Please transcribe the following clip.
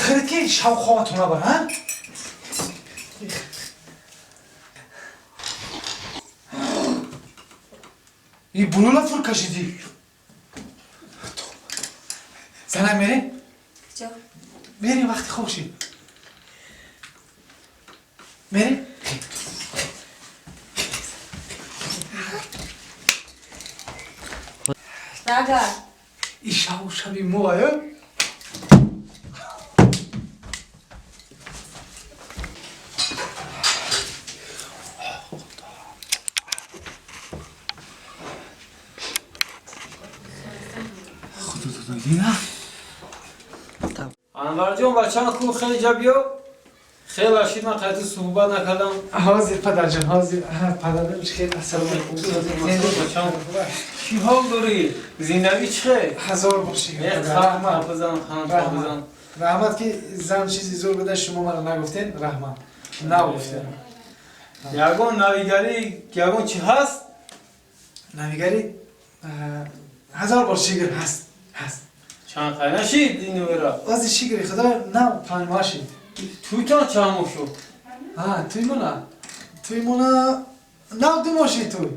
Хӯред, ки шав хобатон набар, ҳа? И булула фур кашидӣ. Занак, мерем? Куҷо? Мерем, вақти хоб шид. Мерем? Нага. И шаву шаби мо, аю? Худо додагина. Анварҷон, бачаам ку, хеле ҷа биё. Хеле шид, ман қайти суҳбат накардам. Ҳозир, падарҷон, ҳозир. Падарҷон, хел, ассалому алайкум. Бачаам, чӣ ҳол дорӣ? Зиндагӣ чӣ хел? Ҳазор бор шукр. Раҳмат, бизан, хан бизан. Раҳмат, ки зан чизи зур буда, шумо мара нагуфтен, раҳмат. Нагуфтен. Ягон навигарӣ, ягон чӣ ҳаст? Навигарӣ, ҳазор бор шукр, ҳаст, ҳаст. Чанд хай нашид ин вера? Ози, шукри Худо, нав 5 моҳ шид. Туйтон чанд моҳ шуд? Туймона? Туймона нав 2 моҳ шид туй.